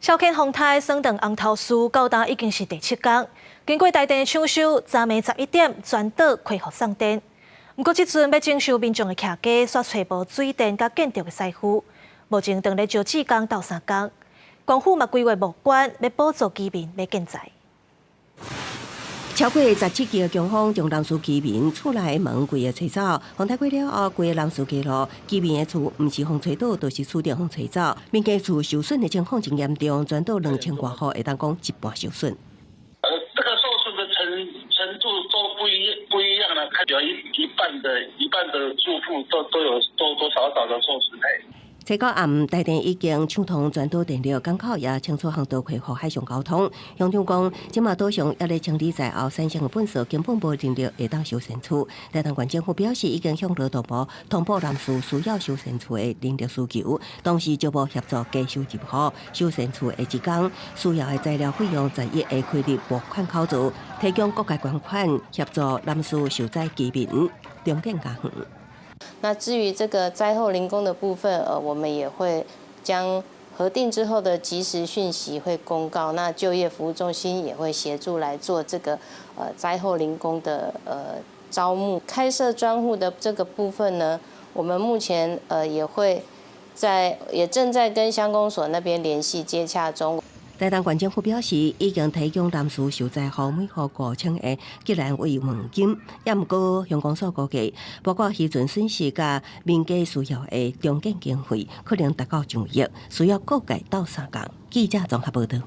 小犬風颱損斷紅頭樹，到今已經是第七工。經過台電搶修，昨暝11點全島恢復送電。毋過這陣欲整修民眾的徛家，煞揣無水電佮建築的師傅。目前當咧招志工鬥相共，縣府嘛規劃募捐，欲補助居民買建材。超過17級的強風將南勢居民厝內的門規个吹走，風颱過了後，規个南勢街路居民的厝毋是予風吹倒，就是厝頂予風吹走。民間厝受損的情況真嚴重，全島2000外戶會當講一半受損。這個受損的程度都不一樣啦，看有一半的住戶都有多多少少的受損。這個暗台電已經搶通全島電力，港口也清楚航道恢復海上交通。鄉長講，這馬島上猶咧清理災後產生的糞埽，根本無能力會當修繕厝。台東縣政府表示，已經向勞動部通報南勢需要修繕厝的人力需求，同時招募協助加修入戶修繕厝的志工，需要的材料費用在一會開立募款口座，提供各界捐款協助南勢受災居民重建家園。那至於這個災後零工的部分，我們也會將核定之後的即時訊息會公告。那就業服務中心也會協助來做這個災後零工的招募。開設專戶的這個部分呢，我們目前也正在跟鄉公所那邊聯繫接洽中。台東縣政府表示，已經提供南勢受災戶每戶5000個吉蘭慰問金，也毋過鄉公所估計，包括漁船損失佮民家需要的重建經費，可能達到上億，需要各界鬥相共。記者綜合報道。